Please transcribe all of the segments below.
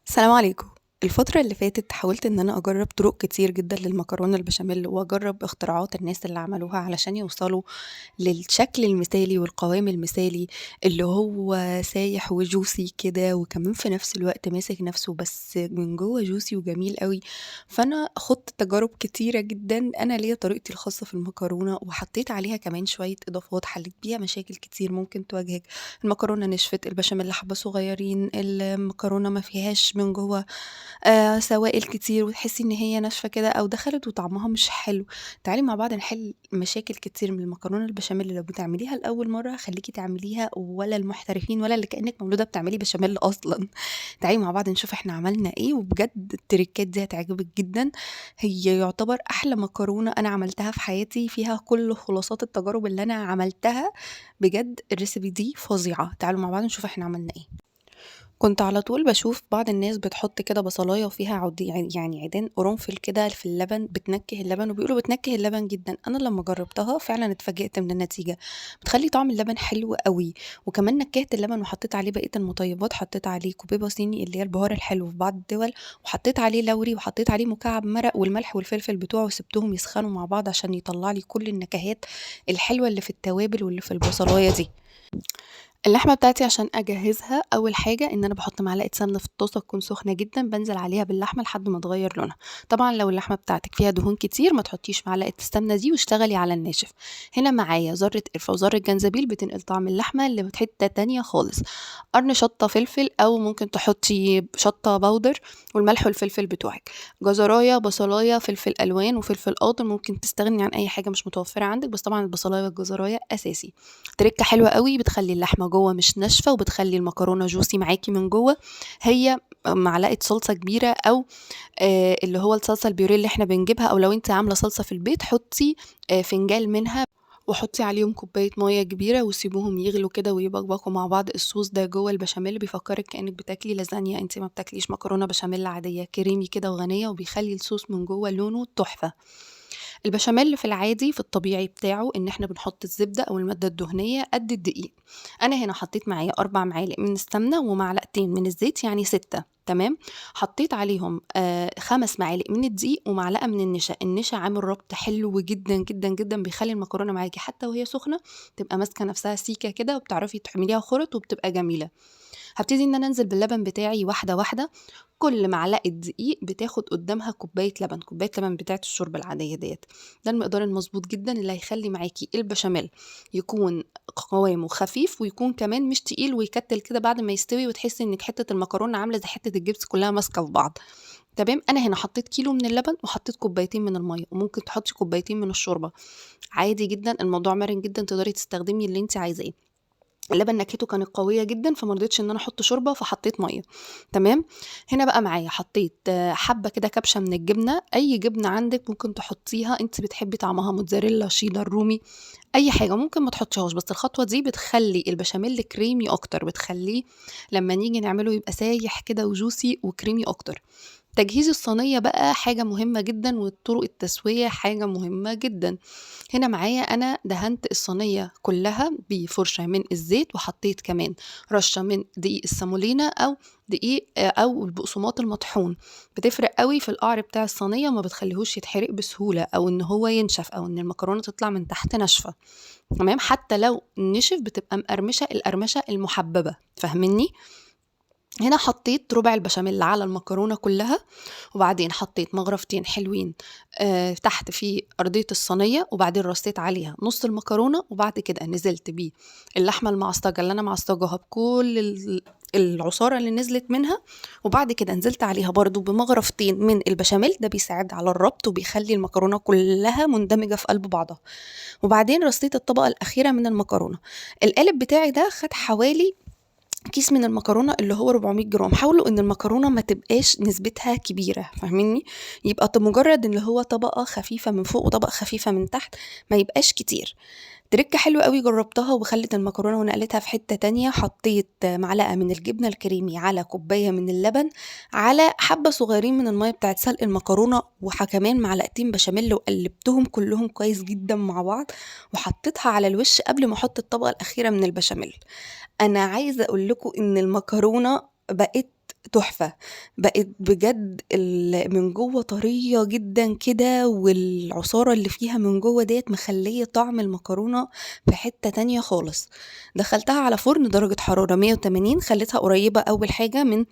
السلام عليكم. الفترة اللي فاتت حاولت إن أنا أجرّب طرق كتير جدًا للمكرونة البشاميل، وأجرّب اختراعات الناس اللي عملوها علشان يوصلوا للشكل المثالي والقوام المثالي اللي هو سايح وjuicy كده، وكمان في نفس الوقت ماسك نفسه بس من جوّه juicy وجميل أوي. فأنا خُضت تجارب كتيرة جدًا، أنا ليّا طريقتي الخاصة في المكرونة، وحطيت عليها كمان شوية إضافات حلّيت بيها مشاكل كتير ممكن تواجهِك. المكرونة نشفت، البشاميل حبّة صغيرين، المكرونة ما فيهاش من جوّه سوائل كتير وتحسّي إن هي ناشفة كده أو دخلت وطعمها مش حلو. تعالي مع بعض نحل مشاكل كتير من المكرونة البشاميل لو بتعمليها لأول مرّة هاخلّيكِ تعمليها ولا المحترفين ولا اللي كإنِّك مولودة بتعملي بشاميل أصلًا. تعالي مع بعض نشوف إحنا عملنا إيه، وبجد التريكات دي هتعجبِك جدًا. هي يعتبر أحلى مكرونة أنا عملتها في حياتي، فيها كل خلاصات التجارب اللي أنا عملتها، بجد ال recipe دي فظيعة. تعالوا مع بعض نشوف إحنا عملنا إيه. كنت على طول باشوف بعض الناس بتحط كده بصلاية وفيها عود يعني عيدان قرنفل كده في اللبن، بتنكه اللبن وبيقولوا بتنكه اللبن جدًا. أنا لمّا جربتها فعلًا اتفاجئت من النتيجة، بتخلّي طعم اللبن حلو أوي، وكمان نكهت اللبن وحطيت عليه بقية المطيبات، حطيت عليه كوبيبة صيني اللي هي البهار الحلو في بعض الدول، وحطيت عليه لوري، وحطيت عليه مكعب مرق والملح والفلفل بتوعه، وسبتهم يسخنوا مع بعض عشان يطلع لي كل النكهات الحلوة اللي في التوابل واللي في البصلاية دي. اللحمة بتاعتي عشان أجهزها أول حاجة إن أنا باحط معلقة سمنة في الطاسة تكون سخنة جدًا، بانزل عليها باللحمة لحد ما تغير لونها. طبعًا لو اللحمة بتاعتك فيها دهون كتير ما تحطيش معلقة السمنة دي واشتغلي على الناشف. هنا معايا ذرة قرفة وذرة جنزبيل بتنقل طعم اللحمة لحتة تانية خالص. قرن شطة فلفل أو ممكن تحطي شطة powder، والملح والفلفل بتوعك. جزراية، بصلاية، فلفل ألوان وفلفل أخضر، ممكن تستغني عن أي حاجة مش متوفرة عندك، بس طبعًا البصلاية والجزراية أساسي. تركة حلوة أوي بتخلي اللحمة جوه مش ناشفة وبتخلي المكرونة juicy معاكي من جوه، هي معلقة صلصة كبيرة أو اللي هو الصلصة البيوريه اللي احنا بنجيبها، أو لو انت عاملة صلصة في البيت حطي فنجان منها وحطي عليهم كوباية مية كبيرة وسيبوهم يغلوا كده ويبقبقوا مع بعض. الصوص ده جوه البشاميل بيفكرك كأنك بتاكلي لازانيا، انت ما بتاكليش مكرونة بشاميل عادية، كريمي كده وغنية، وبيخلي الصوص من جوه لونه تحفة. البشاميل في العادي في الطبيعي بتاعه ان احنا بنحط الزبدة او المادة الدهنية قد الدقيق. انا هنا حطيت معايا 4 معالق من السمنة ومعلقتين من الزيت، يعني 6، تمام. حطيت عليهم 5 معالق من الدقيق ومعلقة من النشا. النشا عامل ربط حلو جدا جدا جدا، بيخلي المكرونة معاكي حتى وهي سخنة تبقى ماسكة نفسها سيكة كده، وبتعرفي تعمليها خرط وبتبقى جميلة. هبتدي ان انا انزل باللبن بتاعي واحدة واحدة. كل معلقة دقيق بتاخد قدامها كوباية لبن، كوباية لبن بتاعت الشوربة العادية ديت. ده المقدار المظبوط جدا اللي هيخلي معاكي البشاميل يكون قوامه خفيف ويكون كمان مش تقيل ويكتل كده بعد ما يستوي، وتحسي انك حتة المكرونة عاملة زي حتة الجبس كلها ماسكة في بعض. تمام. انا هنا حطيت كيلو من اللبن وحطيت كوبايتين من المية، وممكن تحطي كوبايتين من الشوربة عادي جدا، الموضوع مرن جدا، تقدري تستخدمي اللي انت عايزاه. اللبن نكهته كانت قوية جدا فما رضيتش ان انا احط شوربة فحطيت مية. تمام. هنا بقى معايا حطيت حبه كده كبشة من الجبنة، اي جبنه عندك ممكن تحطيها انت بتحبي طعمها، موتزاريلا، شيدر، رومي، اي حاجة، ممكن ما تحطيهاش، بس الخطوة دي بتخلي البشاميل كريمي اكتر، بتخليه لما نيجي نعمله يبقى سايح كده وجوسي وكريمي اكتر. تجهيز الصينية بقى حاجة مهمة جدا، والطرق التسوية حاجة مهمة جدا. هنا معايا أنا دهنت الصينية كلها بفرشة من الزيت، وحطيت كمان رشة من دقيق السامولينا أو دقيق أو البقسماط المطحون. بتفرق قوي في القعر بتاع الصينية، ما بتخليهوش يتحرق بسهولة أو إن هو ينشف أو إن المكرونة تطلع من تحت ناشفة. تمام. حتى لو نشف بتبقى مقرمشة، القرمشة المحببة، فاهميني؟ هنا حطيت ربع البشاميل على المكرونة كلها، وبعدين حطيت مغرفتين حلوين تحت في أرضية الصينية، وبعدين رصيت عليها نص المكرونة، وبعد كده نزلت بيه اللحمة المعصجة اللي أنا معصجاها بكل العصارة اللي نزلت منها، وبعد كده نزلت عليها برضو بمغرفتين من البشاميل. ده بيساعد على الربط وبيخلي المكرونة كلها مندمجة في قلب بعضها. وبعدين رصيت الطبقة الأخيرة من المكرونة. القالب بتاعي ده خد حوالي كيس من المكرونة اللي هو 400 جرام. حاولوا ان المكرونة ما تبقاش نسبتها كبيرة، فاهميني؟ يبقى مجرد ان هو طبقة خفيفة من فوق وطبقة خفيفة من تحت، ما يبقاش كتير. تركة حلوة قوي جربتها وخلت المكرونة ونقلتها في حتة تانية. حطيت معلقة من الجبنة الكريمي على كوباية من اللبن على حبة صغيرين من المية بتاعت سلق المكرونة، وكمان معلقتين بشاميل، وقلبتهم كلهم كويس جدا مع بعض، وحطيتها على الوش قبل ما احط الطبقة الأخيرة من البشاميل. أنا عايزة أقول لكم إن المكرونة بقت تحفة، بقت بجد من جوه طرية جدًا كده، والعصارة اللي فيها من جوه ديّة مخلية طعم المكرونة في حتة تانية خالص. دخلتها على فرن درجة حرارة 180، خليتها قريبة أول حاجة من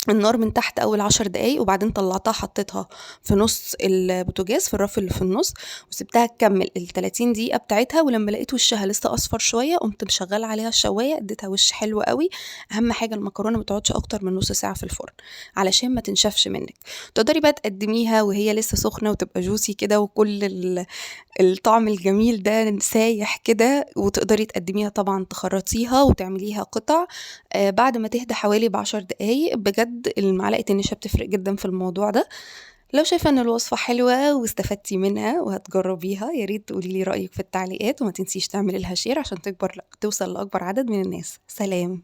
النار من تحت أول 10 دقايق، وبعدين طلعتها حطيتها في نص البوتاجاز في الرف اللي في النص، وسبتها تكمل التلاتين دقيقة بتاعتها. ولما لقيت وشها لسه أصفر شوية قمت مشغلة عليها الشواية، اديتها وش حلو قوي. أهم حاجة المكرونة ما تقعدش أكتر من نص ساعة في الفرن علشان ما تنشفش منك. تقدري بقى تقدميها وهي لسه سخنة وتبقى جوسي كده، وكل الطعم الجميل ده سايح كده، وتقدري تقدميها طبعا تخرطيها وتعمليها قطع، بعد ما تهدى حوالي ب10 دقايق. بجد المعلقة النشا بتفرق جدا في الموضوع ده. لو شايفة ان الوصفة حلوة واستفدتي منها وهتجربيها يا ريت تقولي لي رأيك في التعليقات، وما تنسيش تعملي لها share عشان توصل لأكبر عدد من الناس. سلام.